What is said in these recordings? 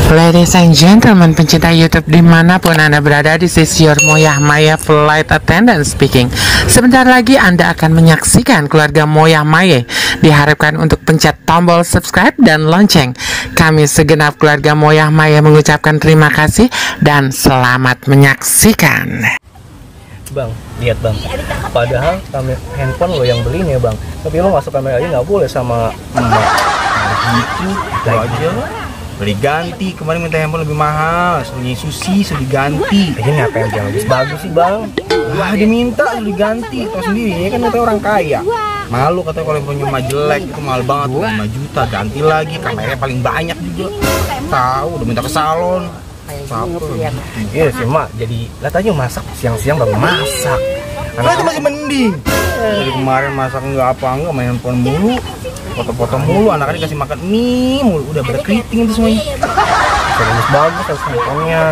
Ladies and gentlemen, pencinta YouTube dimanapun Anda berada, this is your Moyah Maya Flight Attendant speaking. Sebentar lagi Anda akan menyaksikan keluarga Moyah Maya. Diharapkan untuk pencet tombol subscribe dan lonceng. Kami segenap keluarga Moyah Maya mengucapkan terima kasih dan selamat menyaksikan. Bang, lihat bang, padahal handphone lo yang beliin ya bang, tapi lo masuk kamera aja nggak boleh sama emak. Gitu, aja lo beli ganti, kemarin minta handphone lebih mahal, suruh Susi, suruh diganti. Ini ngapain yang bagus sih bang? Wah, diminta suruh diganti, tau sendiri, ini kan katanya orang kaya. Malu katanya kalau punya rumah jelek, itu mahal banget, 5 juta, ganti lagi, kameranya paling banyak juga. Tahu, udah minta ke salon. Iya sih mak, jadi lihat aja masak siang-siang baru masak. Anak itu masih mending. Dari kemarin masak nggak apa-nggak, main handphone mulu, foto-foto mulu, anak-anak dikasih makan mie mulu, udah pada keriting itu semuanya. Bagus bagus harus handphonenya.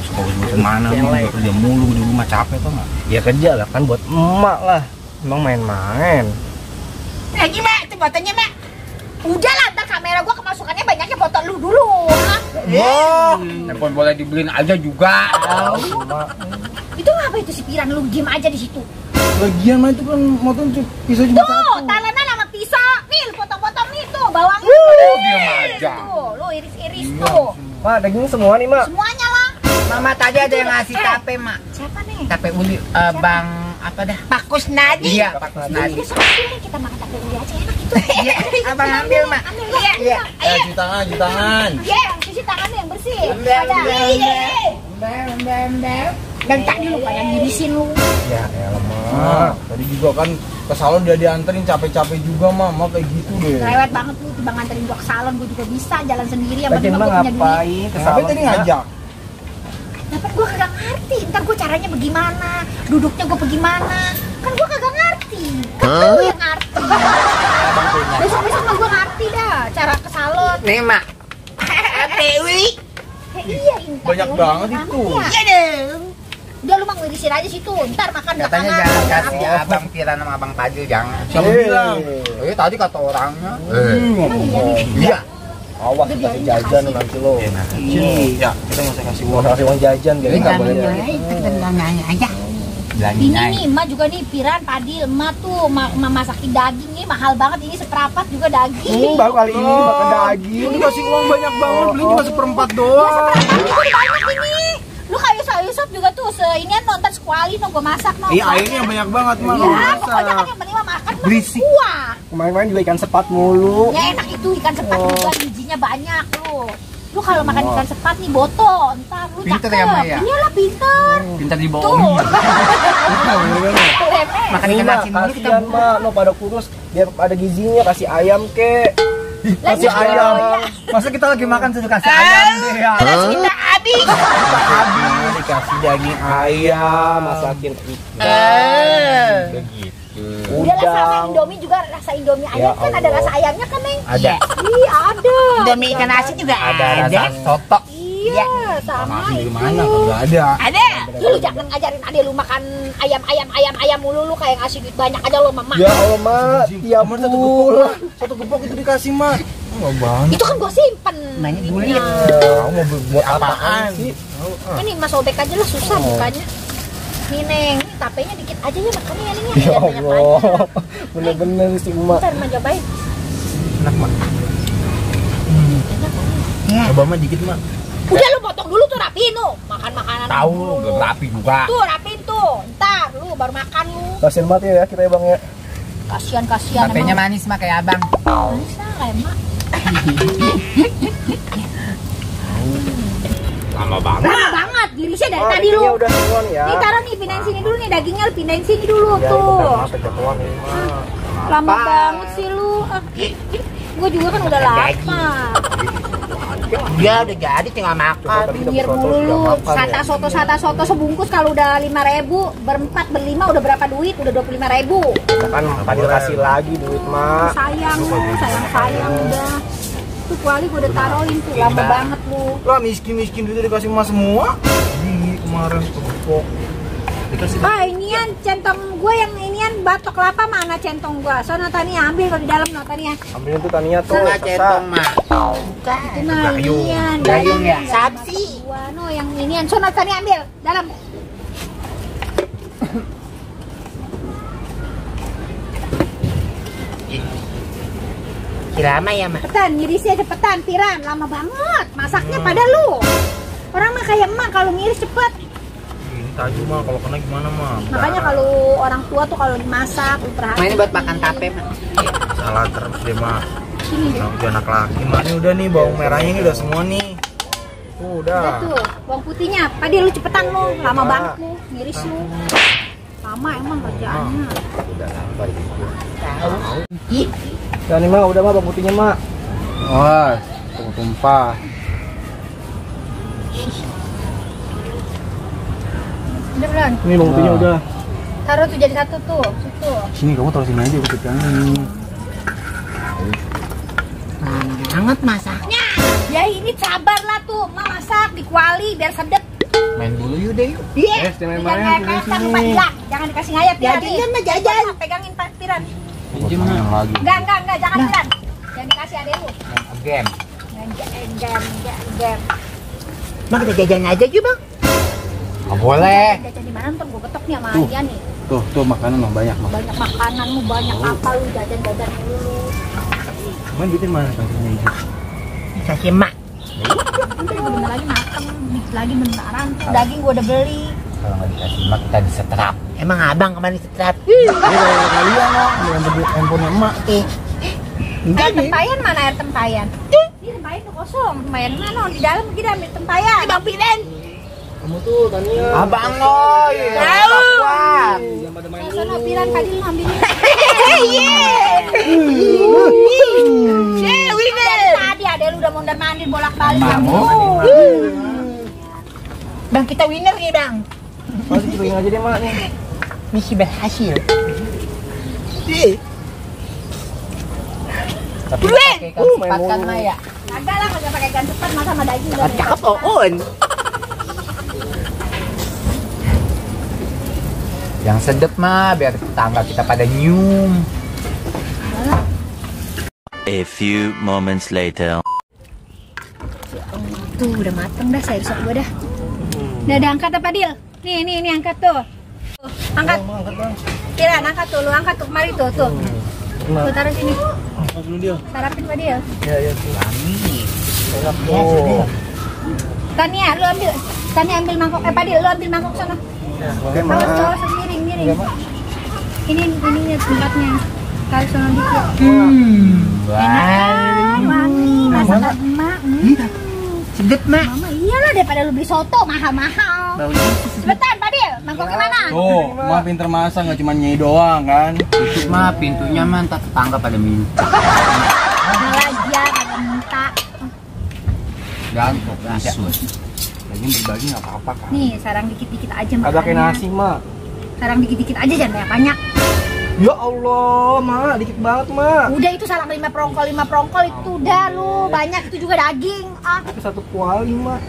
Suka kemana lu, kerja mulu di rumah capek tuh nggak? Ya kerja lah kan buat emak lah, emang main-main. Mak, itu fotonya mak. Udah lah, ntar kamera gua kemasukannya banyaknya foto lu dulu. Handphone boleh dibeliin aja juga. Itu apa itu si Piran, lu diem aja di situ. Bagian mah itu kan motor pisau cuma Tuh, satu. talenan sama pisau. Nih, potong-potong nih tuh, bawang. Diam aja. Tuh, lu iris-iris tuh. Mak daging semua nih mak. Semuanya lah. Mama tadi ada yang ngasih tape, Mak. Siapa nih? Tape uli Bang apa dah? Pak Kusnadi. Iya, Pak Kusnadi. Udah sini kita makan tape uli aja enak gitu. Iya, Abang ambil, Mak. Ambil, Iya. Ayo. Cuci tangan, cuci tangan. Iya, cuci tangannya yang bersih. Ember. Dan tak dulu pada ngirisin lu. Ya elah mak. Tadi juga kan ke salon dia dianterin capek-capek juga mama kayak gitu deh. Rewet banget lu, tiba nganterin gua ke salon, gua juga bisa jalan sendiri yang Lagian penting emang gua punya duit. ngapain ke Tapi salon? tadi ngajak. Dapat gua kagak ngerti, ntar gua caranya bagaimana, duduknya gua bagaimana, kan gua kagak ngerti, kan lu yang ngerti. Besok-besok mah gua ngerti dah cara ke salon. Nih, Mak. Tape uli. Iya, ini Banyak tape banget uli itu. Ya. Iya dong. Udah lu mah ngirisin aja situ, ntar makan Katanya belakangan. jangan kasih Abang Piran sama Abang Fadil, jangan. Siapa bilang? Tadi kata orangnya. Emang iya nih. Iya. Awas dikasih jajan nanti lo. Iya, kita nggak usah kasih Mau kasih uang jajan jadi nggak boleh. Nanya aja. Ini nih, emak juga nih, Piran, Padil, emak tuh masakin daging nih, mahal banget, ini seperempat juga daging. Baru kali ini makan daging. Lu dikasih uang banyak banget, beli cuma seperempat doang. Ini udah banyak ini. Lu kayak sayur juga tuh, seinian nonton sekuali no gua masak no. Iya, airnya banyak banget mah. Iya, pokoknya kan yang penting mah makan mah Berisik. kuah. Kemarin juga ikan sepat mulu. Ya enak itu ikan sepat juga, bijinya banyak lu. Lu kalau makan ikan sepat nih boto, ntar lu Pinter cakep. ya, Maya? Iyalah pinter. Pintar Tuh. dibohongin. Makan ikan Mak, asin mulu kita kasihan mak, lo pada kurus biar ada gizinya, kasih ayam kek. Kasih ayam. Masa kita lagi makan sudah kasih ayam deh ya. Kita habis. Habis dikasih daging ayam, masakin ikan. Begitu. Udah lah sama Udang. Indomie juga, rasa Indomie ayam kan ada Allah. rasa ayamnya kan, Neng? Ada. Iya, ada. Indomie ikan asin juga Ada rasa soto. Iya, sama Masih di itu. mana? Kagak ada. Ada. Lu jangan ngajarin adek lu makan ayam mulu, lu kayak ngasih duit banyak aja lu mama. Ya Allah mak, tiap Kemarin satu bulan. Satu gepok itu dikasih mah. Enggak banyak. Itu kan gua simpen. Mainnya Ini. bulit. Kamu mau buat apaan sih? Ini Mas Obek aja lah susah bukanya. Nih Neng, ini tapenya dikit aja ya makannya ya Neng. Ya Jangan banyak Allah, banyak. bener-bener sih mak. Ntar mah cobain. Enak mah. Coba mah dikit mah. Udah lu potong dulu tuh rapiin tuh. Makan makanan. Tahu dulu. lu rapi juga. Tuh rapiin tuh. Ntar lu baru makan lu. Kasian mati ya kita ya bang ya. Kasian Tapenya manis mah kayak Abang. Manis lah kayak emak. Lama banget. Lama banget, girisnya dari tadi lu. Dagingnya udah semua nih ya. Nih taruh nih, pindahin sini dulu nih, dagingnya lu pindahin sini dulu Ya, tuh. bentar, Mas, ketuaan nih, Mak. Lama banget sih lu. Gue juga kan udah lapar. Dia udah jadi tinggal makan. Pinggir mulu lu. Sata soto sebungkus kalau udah 5.000, berempat berlima udah berapa duit? Udah 25.000. Kita kan Fadil kasih lagi duit mak. Sayang lu, sayang udah. Tuh kuali gue udah taruhin tuh, lama banget lu. Lah miskin-miskin itu dikasih emas semua. Di kemarin satu gepok. Ah, inian centong gue yang inian batok kelapa mana centong gue. Sono Tania ambil kalau di dalam no Tania. Ambilin tuh Tania tuh. Sama centong mah. Itu mah inian. Gayung ya? Sabsi. Gua no yang inian. Sono Tania ambil dalam. Lama ya mah. Cepetan, ngirisnya cepetan, Piran. Lama banget. Masaknya pada lu. Orang mah kayak emak kalau ngiris cepet. Ini taju mah kalau kena gimana mah? Makanya kalau orang tua tuh kalau dimasak, lu Mah perhatiin. ini buat makan tape mah. Salah terus dia mah. Sini deh. Nah, udah anak laki mah. Ini udah nih bawang merahnya ini udah semua nih. Udah tuh, bawang putihnya. Padi lu cepetan lu, lama banget lu, ngiris lu. Lama emang kerjaannya. Ya nih mah udah mah bawang putihnya mah. Wah, tumpah. Udah belum? Ini bawang putihnya udah. Taruh tuh jadi satu tuh, situ. Sini kamu taruh sini aja ikut yang ini. Hangat masaknya. Ya ini sabarlah tuh, mau masak di kuali biar sedep. Main dulu yuk deh yuk. Iya. Yes, jangan Jangan main, kayak sini. Pak Ila. Jangan dikasih ngayat ya. Jajan mah jajan. Pegangin Pak Piran. Pinjam lagi. Enggak, jangan Piran. Jangan dikasih adek lu. Game. Gem. Mah kita jajan aja yuk bang. Nggak boleh. Jajan di mana ntar gue ketok nih sama Tuh. dia nih. Tuh makanan mah banyak mah. Banyak makananmu, banyak apa lu jajan-jajan dulu. Cuman duitnya mana kasihnya itu? Kasih mak. Nanti gue bentar lagi makan, dikit lagi bentaran. Daging gue udah beli. Kalau nggak dikasih mak kita disetrap. Emang abang kemarin disetrap? Kalian loh, yang beli handphone emak tuh. Air tempayan mana air tempayan? Ini tempayan tuh kosong. Tempayan mana? Di dalam kita ambil tempayan. Bang Piren. Kamu tuh Tania. Abang loy. Tahu. Jangan pada main. Sono Piran tadi lu ambilin. Tadi ada lu udah mondar mandir bolak-balik. Bang kita winner nih bang. Masih cobain aja deh mak nih. Misi berhasil. Tapi pakai kan cepat kan Maya. Kagak lah, kagak pakai ikan cepat masa sama daging udah. Cakep on. Yang sedep mah biar tetangga kita pada nyium. A few moments later. Tuh udah mateng dah sayur sop gue dah. Udah angkat apa Dil? Nih angkat tuh. Angkat. Angkat bang. Piran angkat tuh, lu angkat tuh kemari tuh. Tuh taruh sini. Angkat dulu dia. Sarapin Pak Dil. Ya tuh. Enak Oh. tuh. Tania, lu ambil. Tania ambil mangkok. Pak Dil, lu ambil mangkok sana. Oke mak. Awas, miring. Ininya tempatnya. Taruh sana dikit. Enak, wangi, masakan emak. Sedep mak. Mama iyalah daripada lu beli soto mahal-mahal. Sebentar, Pak Dil, mangkoknya mana? Tuh, mah pinter masak nggak cuma nyai doang kan? Itu mah pintunya mah entar tetangga pada minta. Mahal aja, kagak minta. Gantuk gasut. Lagi berbagi nggak apa-apa kan? Nih, sarang dikit-dikit aja Ada kayak makannya. nasi mak. Sarang dikit-dikit aja jangan banyak-banyak. Ya Allah mak, dikit banget mak. Udah itu sarang 5 prongkol itu udah lu. Banyak itu juga daging. Ah, Itu satu kuali mak.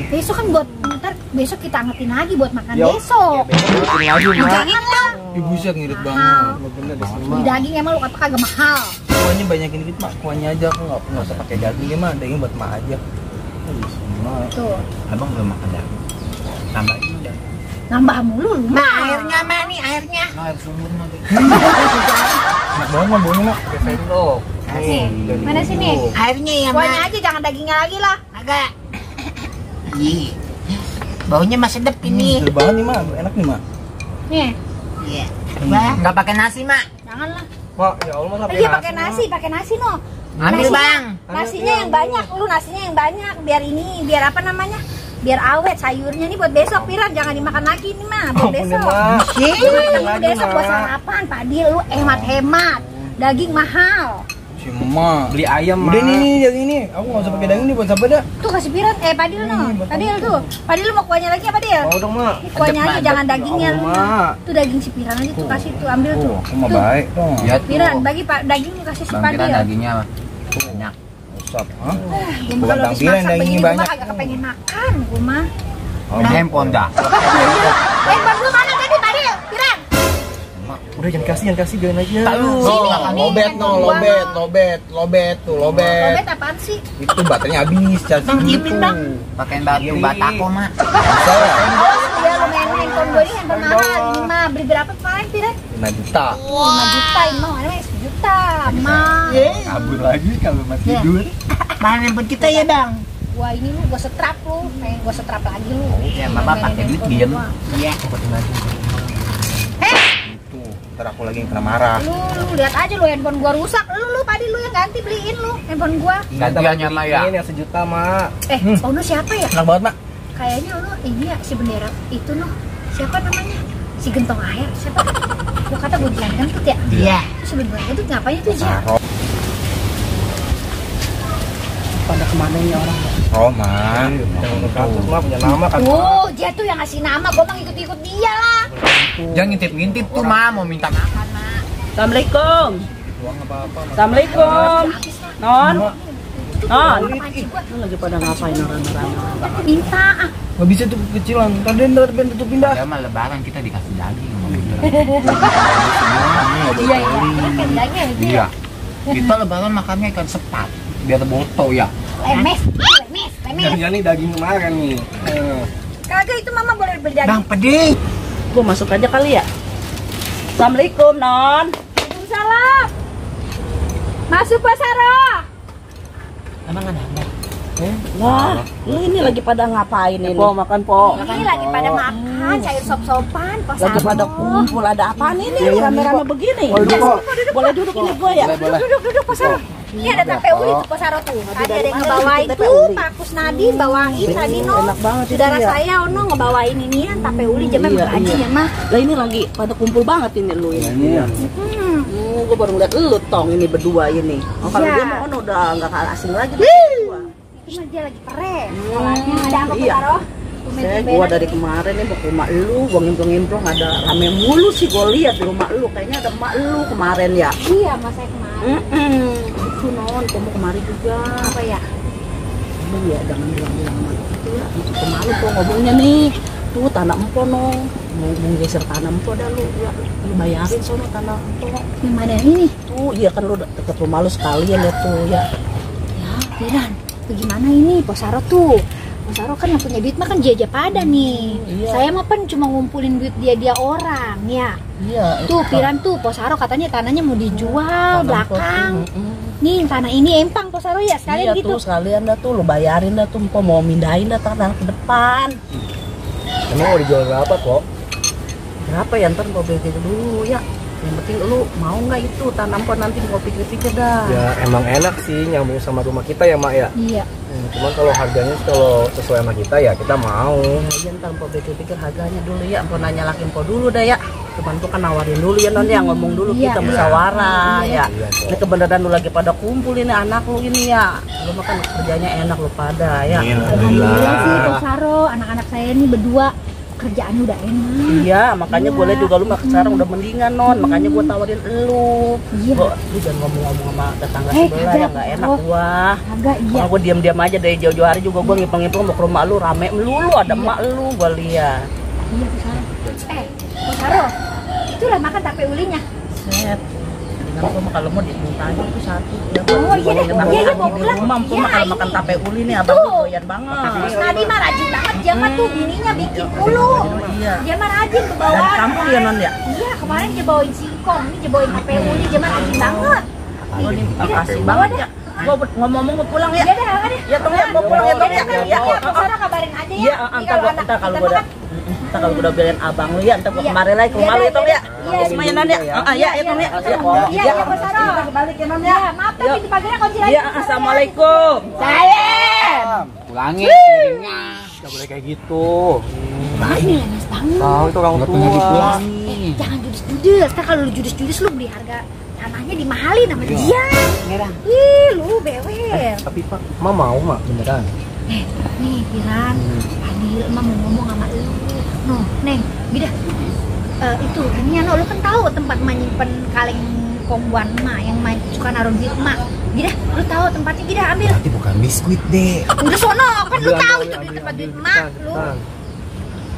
besok kan buat ntar besok kita angetin lagi buat makan Ya, besok. Bikin lagi mak. Jangan lah. Ibu buset ngirit Mahal. banget. Bener deh Beli mak. daging emang lu kata kagak mahal. Kuahnya banyakin dikit mak, kuahnya aja aku nggak usah pakai dagingnya mah, daging buat mak aja. Tuh. Abang belum makan dah. Tambahin udah. Nambah mulu lu. Mak airnya mah nih airnya. Air sumur mah. Enak banget mah baunya mak. Kayak sendok. Nih, mana sini? Airnya ya Kuahnya mak. aja jangan dagingnya lagi lah. Agak. Ih. Baunya mah sedep ini. Sedap banget nih mak, enak nih mak. Nih, Iya. Enggak pakai nasi mak. jangan lah. Mak, ya Allah mak. Iya pakai nasi no. Ambil bang. Nasinya yang banyak, lu nasinya yang banyak biar ini, biar apa namanya? Biar awet sayurnya nih buat besok Piran, jangan dimakan lagi nih mah buat besok. mak. Ini besok buat sarapan Pak Dil, lu hemat-hemat. Daging mahal. Si emak. Beli ayam mak. Udah nih daging ini. Aku nggak usah pakai daging nih buat siapa dah? Tuh kasih Piran, Pak Dil no. Pak Dil tuh. Pak Dil lu mau kuahnya lagi apa Dil? Mau dong mak. Ini kuahnya aja Sedep, jangan Mak. dagingnya lu. Mak. Tuh daging si Piran aja tuh kasih tuh ambil tuh. Aku mah Tuh. baik dong. Ya Piran bagi Pak daging lu kasih si Bang Pak kira Dil. dagingnya banyak. Usap. Hah? Gua Bukan kalau Bang habis Piran masak dagingnya begini gua banyak. mah kagak kepengen makan gua mah. Handphone dah. Handphone gua Udah jangan kasih biarin aja. Lobet tuh. Lobet apaan sih? Itu baterainya habis, Bang, diemin bang. Pakai batu batako mak. Iya lu main handphone gue ini handphone mahal. Ini mah beli berapa kemarin Piran? 5 juta. 5 juta ini mah mana 1 juta mah. Kabur lagi kalau masih tidur. Mana handphone kita ya bang? Wah ini lu gua setrap lu, pengen gua setrap lagi lu. Ya mama pakai duit diem. Iya. Obatin aja. Itu, ntar aku lagi yang kena marah. Lu lihat aja lu handphone gua rusak. Lu tadi lu yang ganti beliin lu handphone gua. Gantiannya mah ya. Ini yang 1 juta mak. Ono siapa ya? Enak banget mak. Kayaknya Ono ini ya si bendera itu noh. Siapa namanya? Si gentong air. Siapa? Gua kata gua jangan kentut ya. Iya. Si bendera itu ngapain tuh ya? Pada kemana ini orang? Roman. Yang kasus mah punya nama kan. Dia tuh yang ngasih nama, gua mah ngikut-ngikut dia lah. Jangan ngintip-ngintip tuh mah mau minta makan mak. Assalamualaikum. Uang apa-apa. Assalamualaikum. Non. Non. Pancing gua. Lu lagi pada ngapain orang-orang? Minta Nggak bisa tuh kecilan. Tadi tuh pindah. Ya mah lebaran kita dikasih daging sama bener. Iya. Kendangnya itu. Iya. Kita lebaran makannya ikan sepat biar boto ya. Lemes. Jangan nih daging kemarin nih. Kagak itu mama boleh beli daging. Bang pedih. Gua masuk aja kali ya. Assalamualaikum non. Waalaikumsalam. Masuk Pak Saro. Emang ada? Wah, lu ini lagi pada ngapain ini? Po makan po. Ini lagi pada makan, cair sop-sopan, Pak Saro. Lagi pada kumpul, ada apaan ini? Rame-rame begini. Boleh duduk ini gua ya? Duduk Pak Saro. Ini ada tape uli tuh Pak Saro tuh. Tadi ada yang ngebawain tuh, Pak Kusnadi bawain tadi no. Enak banget itu Saudara ya. saya Ono ngebawain inian tape uli jaman berhaji ya mah. Lah ini lagi pada kumpul banget ini lu ini. Gua baru ngeliat lu tong ini berdua ini. Oh, kalau Iya. dia mau udah nggak kalah asing lagi berdua. Ini dia lagi keren. Soalnya ada apa Pak Iya. Saro? Gua dari kemarin nih mau ke rumah lu, gua ngimplong-ngimplong ada rame mulu sih gua lihat di rumah lu. Kayaknya ada emak lu kemarin ya. Iya, Mas saya kemarin. Itu non, kamu kemarin juga. Apa ya? Iya, jangan bilang-bilang sama itu ya. Itu kemarin tuh ngomongnya nih. Tuh tanah empo no. Mau geser tanah empo dah lu. Ya, lu bayarin sono tanah empo. Yang mana ini? Tuh, iya kan lu deket rumah lu sekalian ya tuh ya. Ya, Piran, bagaimana ini Pak Saro tuh? Pak Saro kan yang punya duit mah kan dia pada nih. Iya. Saya mah kan cuma ngumpulin duit dia orang ya. Iya. Tuh Piran tuh Pak Saro katanya tanahnya mau dijual belakang. Nih tanah ini empang Pak Saro ya sekalian Iya gitu. tuh sekalian dah tuh lu bayarin dah tuh empo mau mindahin dah tanah ke depan. Emang mau dijual berapa kok? Berapa ya ntar gua pikir dulu ya. Yang penting lu mau nggak itu tanah empo nanti gua pikir-pikir dah. Ya emang enak sih nyambung sama rumah kita ya mak ya. Iya. Cuman kalau harganya kalau sesuai sama kita ya kita mau. Iya ntar empo pikir-pikir harganya dulu ya. Empo nanya laki empo dulu dah ya. Cuman tuh kan nawarin dulu ya non ya, ngomong dulu Iya, kita iya. musyawarah Iya. ya. Ini kebenaran lu lagi pada kumpul ini anak lu ini ya. Lu mah kan kerjanya enak lu pada ya. Alhamdulillah sih Pak Saro, anak-anak saya ini berdua kerjaannya udah enak. Iya, makanya gue liat juga lu mah sekarang udah mendingan non, makanya gue tawarin lu. Iya. Lu jangan ngomong-ngomong sama tetangga Hei, sebelah kagak, ya nggak enak gua. Agak iya. Kalau gue diam-diam aja dari jauh-jauh hari juga gue ngimpang-ngimpang mau ke rumah lu rame melulu ada emak lu gue lihat. Iya Pak Saro. Pak Saro, itulah makan tape ulinya. Set. Dengan gue mah kalau mau dimintain itu satu. Ya, Oh, iya deh. Iya, bawa di pulang. rumah gue Iya, mah kalau ini. makan tape uli nih abang gue doyan banget. Terus Nadi mah rajin banget, dia mah tuh bininya bikin mulu. Iya. Dia mah rajin ke Dari bawah. kampung ya non ya. Iya, kemarin dia bawain singkong, ini dia bawain tape uli, dia mah rajin banget. Oh ini makasih bawa banget ya. Gue ngomong-ngomong mau pulang ya. Iya dah, apa deh. Ya tong ya mau pulang ya tong ya. Iya, Pak Saro kabarin aja ya. Iya, Ini entar kalau anak kalau kita gue udah makan. entar kalau gue udah biarin abang lu ya, entar gue Iya. kemarin lagi ke rumah lu ya tong ya. Iya, Semuanya non ya. Iya ya tong ya. Iya, Pak Saro. Balik ya non Iya, ya. maaf tapi di pagarnya kunci lagi. Iya, assalamualaikum. Salam. Pulangin piringnya. Nggak boleh kayak gitu. Ini lemes banget. Tahu itu orang Nggak pernah tua. dipulangin. Jangan judes-judes. Kan kalau lu judes-judes lu beli harga tanahnya dimahalin sama dia. Ih, lu bewel. Tapi Pak, Mak mau Mak beneran. Nih, Piran. Adil emang mau ngomong sama lu. Noh, Neng, Bidah. Itu, ini lu kan tahu tempat menyimpan kaleng kombuan emak yang suka naruh duit emak. Bidah, lu tahu tempatnya, Bidah ambil. Berarti bukan biskuit deh. Udah sono, kan lu Ambil, tahu ambil, itu ambil, tempat duit ambil. emak. Cepetan, Lu. cepetan.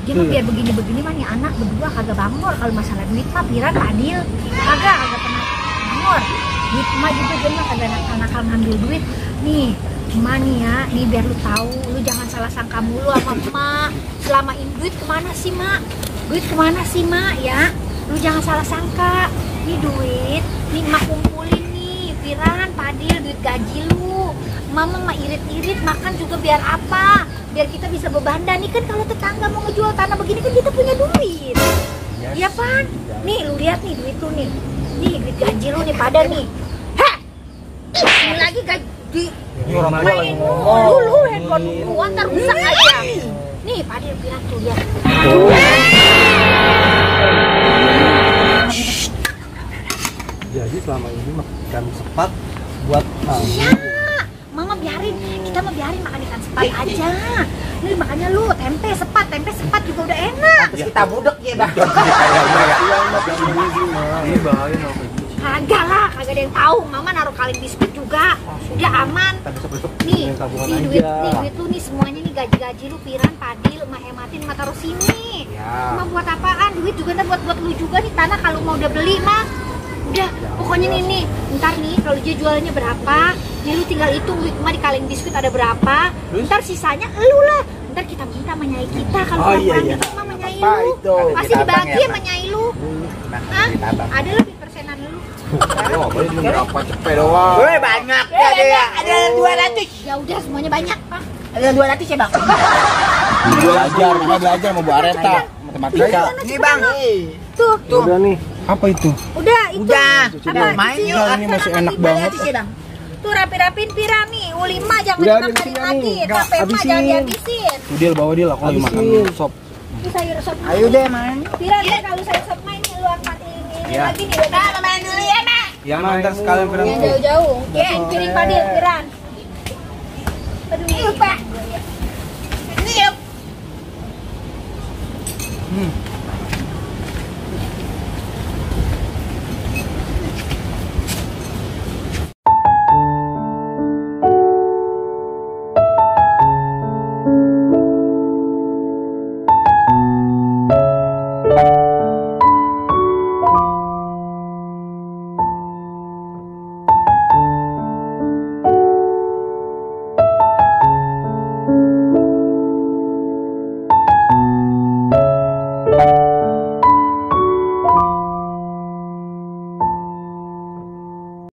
Dia mah biar begini-begini mah nih anak berdua kagak bangor kalau masalah duit mah Piran adil. Kagak pernah bangor. Duit mah juga dia mah kagak nakal ngambil duit. Nih, emak nih ya, nih biar lu tahu, lu jangan salah sangka mulu sama emak. Selama ini duit kemana sih mak? Duit kemana sih mak ya? Lu jangan salah sangka. Nih duit, nih emak kumpulin nih, Piran, Padil, duit gaji lu. Mama mah irit-irit makan juga biar apa? Biar kita bisa bebandan. Nih kan kalau tetangga mau ngejual tanah begini kan kita punya duit. Iya Pan? Nih lu lihat nih duit lu nih. Nih duit gaji lu nih pada nih. Heh! Ini lagi gaji. Main dulu handphone gua ntar rusak aja. Nih Padil Piran tuh lihat. Jadi selama ini makan sepat buat iya, mama biarin, kita mah biarin makan ikan sepat aja. Nih makanya lu tempe sepat juga udah enak. Terus kita budek ya bang. ini bahaya loh. Kagak lah, kagak ada yang tahu. Mama naruh kaleng biskuit juga, udah aman. Nih duit lu nih semuanya nih gaji lu Piran, Padil, emak hematin, emak taruh sini. Emak buat apaan? Duit juga ntar buat lu juga nih tanah kalau mau udah beli mah. Udah, pokoknya nih, ntar nih kalau dia jualnya berapa, nih lu tinggal hitung duit emak di kaleng biskuit ada berapa, ntar sisanya lu lah. Ntar kita minta sama nyai kita kalau kita sama nyai lu. Pasti dibagi sama nyai lu. Hah? Ada lebih persenan lu. Berapa cepet doang? Woi banyak ya, ada 200. Ya udah semuanya banyak. Ada 200 ya bang. Belajar mau Bu Areta matematika. Nih bang. Tuh. Udah nih. Apa itu? Udah, itu. Udah. Apa? Main Isi, yuk. Ini masih enak banget. Tuh rapi-rapin Piran nih. Ulima jangan Udah, dimakanin habisin lagi. nih. Tapi emak Habisin. jangan dihabisin. Tuh Dil, bawa Dil, aku lagi makan sop. Ini sayur sop. Ayo deh main. Piran deh kalau sayur sop main nih lu angkat ini Iya. lagi nih. Udah main dulu ya, Mak. Ya ntar sekalian Piran. Yang jauh-jauh. Oke, piring Padil, Piran. Aduh, lupa. Ini yuk.